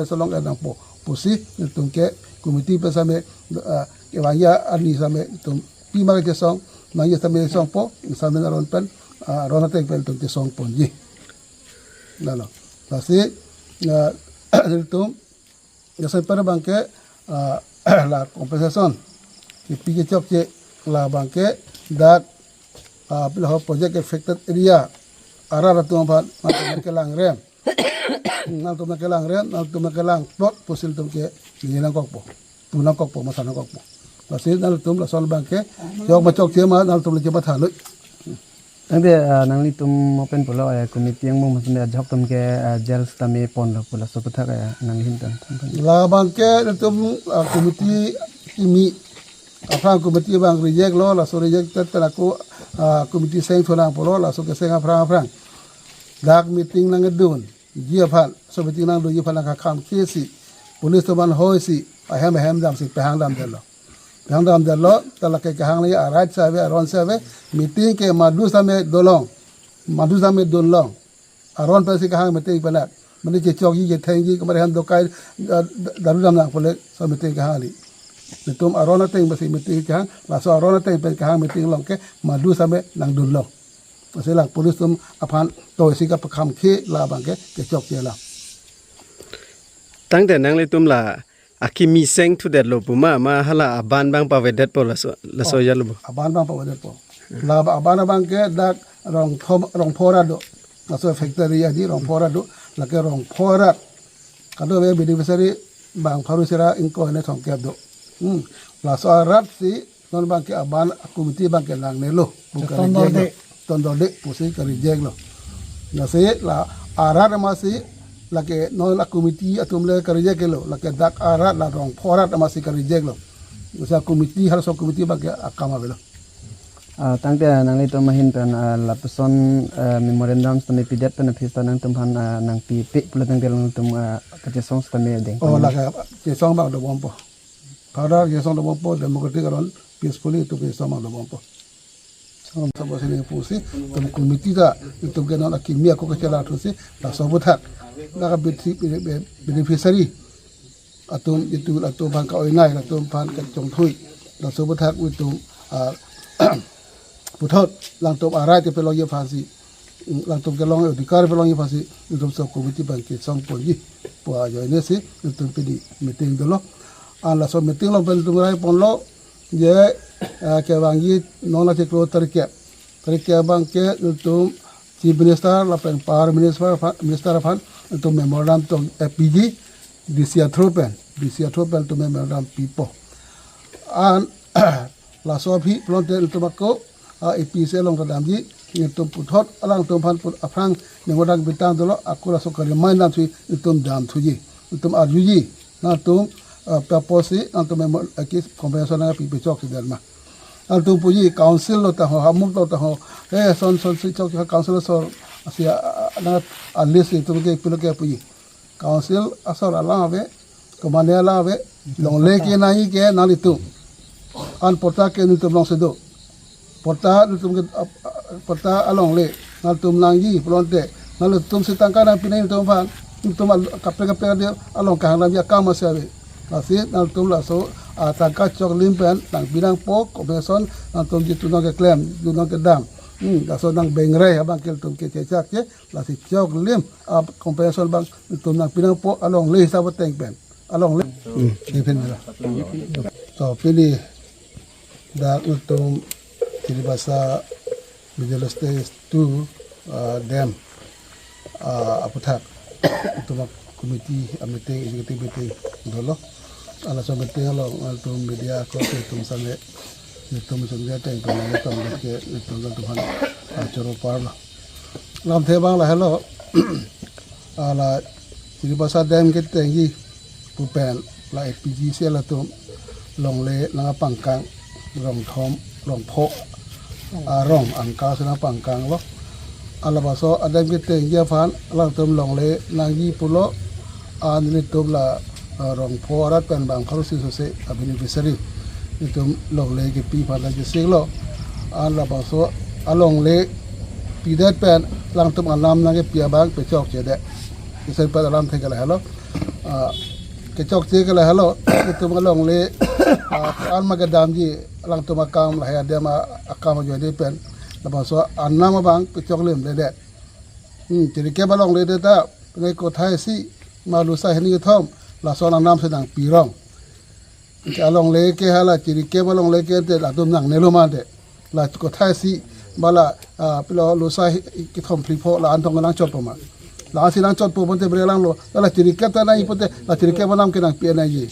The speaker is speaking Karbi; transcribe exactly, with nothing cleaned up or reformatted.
solong-et nangpo pusi nelitum ke committee pen same, ah, kevangji arni same nelitum pima kechesong, nangji same songpo, same aron pen, ah, aron ateng pen nelitum chesong ponji. Lalo. Lasi, ah, nelitum, ya, same pen abangke, ah, la compensation kipi kechokche, la abangke dak, ah, pilo project affected area arat atum aphan, nangtum kelangrem. Nangtum kelangrem, nangtum kelangplot pusi nelitum ke ningje nangkokpo, pu nangkokpo, matha nangkokpo. Lasi nangtum lason abangke, yok ma chokche ma, nangtum le chematha noi. Tangte, ah, nanglitum open pulo, eh, committee angbong masame ajok atum ke, ah, jail sitame ponlo pu laso aputhak, eh, nangli ahin pen. La abangke nelitum, ah, committee kimi aphrang committee abang reject lo, laso rejected pen ako, ah, committee seng thunang pulo, laso keseng aphrang aphrang dak meeting nangdunji aphan, laso meeting nangdunji aphan nangkakhamkhe si, police atum aphan hoi si, ahem ahem damsi pehang damdetlo. Pehang damdetlo, ta lake kehang le arat save, aron save, meeting ke madu same dolong, madu same dunlong. Aron pensi kehang meeting penak. Mane chechokji, chethengji, kemari han dokai, ah, daru dam nang pule, laso meeting kehang kali. Nelitum aron ateng pensi meeting kehang, laso aron ateng pen kehang meeting along ke madu same nangdunlong. Lasi la police atum aphan toisi kapakhamkhe la abangke kechokche la. Tangte nanglitum la akimi seng thudetlo pu ma, ma hala aban abang pavedetpo laso, laso Oh, jalo bo. Aban abang pavedetpo. La ba-, aban abangke dak Rongpho, Rongpho arat do. Laso factory aji Rongpho arat do. Lake Rongpho arat. Kadokave beneficiary bang pharo sera ingkoi ne thomkep do. Hmm. Laso arat si non abangke aban committee abangke nangnelo. Bukan Tondol reject lo. De. Tondol de pusi ke-reject lo. Lasi la arat amatsi lake non a-committee atum le ke-reject lo. Lake dak arat la Rongpho arat amatsi ke-reject lo. Lasi committee, halaso committee abangke akam avelo. Ah, tangte nanglitum ahin pen, ah, lapuson, ah, memorandum sitame pidet pen aphi seta nangtum aphan, ah, nangpipe pulo tangte nangtum, ah, kachesong sitame deng. Oh, lake chesong abang dobompo. Pada chesong dobompo, democratic aron peacefully itum chesong abang dobompo. Sabo sini pusi, itum committee ta, itum ke non akimi ako kachelak thusi, laso aputhak. Lake bene-, bene-, beneficiary atum, itum atum aphan ka-oinai, atum aphan kachongthui. Laso aputhak itum, ah, puthot alangtum arat kepalongji aphansi, alangtum kelong adhikar palongji aphansi, itum laso committee abangke chesong ponji pu ajoine si itum pini meeting dolo. An laso meeting along pen itum rai ponlo, je, ah, kevangji non la chiklo tarik kep. Tarik kep abangke itum Chief Minister lapen Power Minister aphan, Minister aphan itum memorandum tong A P G, D C a through pen, D C a through pen itum memorandum pipo. An laso aphi pulote itum ako, ah, A P C along ta damji, itum puthot alangtum aphan put aphrang memorandum pitang dolo, ako laso ke-remind damsi itum damthuji, itum arjuji, nangtum, ah, purpose si nangtum memo-, aki compensation nangpi pechokche det ma. Nangtum puji council lo ta ho, hamuk lo ta ho, eh, son son si chok council asor, asi, ah, ah, na, a list itum ke pilo ke puji. Council asor alang ave, komane alang ave, longle ke nangji ke nanglitum. An patta ke nelitum alongsi do. Patta nelitum ke, ah, ah, patta alongle nangtum nangji pulote, nanglitum si tangka nangpi nangji nelitum aphan, nelitum al-, kaprek kaprek adi along kahang damji akam masi ave. Lasi nangtum laso, ah, tangka choklim pen nangpi nangpo, compensation nangtum jitu nangkeklem, jitu nangkedam. Hmm, laso nangbengre abangke nelitum ke chechak ke, lasi choklim, ah, compensation abang nelitum nangpi nangpo, alongle hisap ateng pen. Alongle. Hmm. Ipin la. To, pini dak nelitum Chiribasa Middle Stage two, ah, dam, ah, aputhak itum a-committee a-meeting, executive meeting dolo. Halaso meeting along nelitum media ako itum same, itum same ateng itum nangtong ke itum nangtum aphan, ah, choro parlo. Lamthe abang lahelo, ah, la Chiribasa dam ketengji pu pen la A P G C alangtum longle nangpangkang, Rongthom, Rongpho arong angka si nangpangkanglo. An lapuson a-dam ketengji aphan alangtum longle nangji pulo, an nelitum la, ah, Rongpho arat pen bang pharo isi sose a-beneficiary itum longle kepi aphan nangchesiklo. An lapuson alongle pidet pen alangtum alam nangkepi abang pechokche det. Isi pen alamthe ke lahelo. Ah, kechokche ke lahelo, itum alongle, ah, an ma kedamji, alangtum akam lahai adim a-, akam ajoine pen. Labangso anam abang kechoklim ledet. Hmm, chirikep alongle det ta, ne kothai isi, ma lusai hini kethom, lason anam si nangpirong. Alongle ke hala chirikep alongle ke te latum nangnelo mate. La kothai isi, ba la, ah, pilo lusai kethom phli pho la-an tong nangchotpo ma. La-an si nangchotpo pote bre langlo. La chirikep ta nangji pote, la chirikep anam ke nangpi nangji.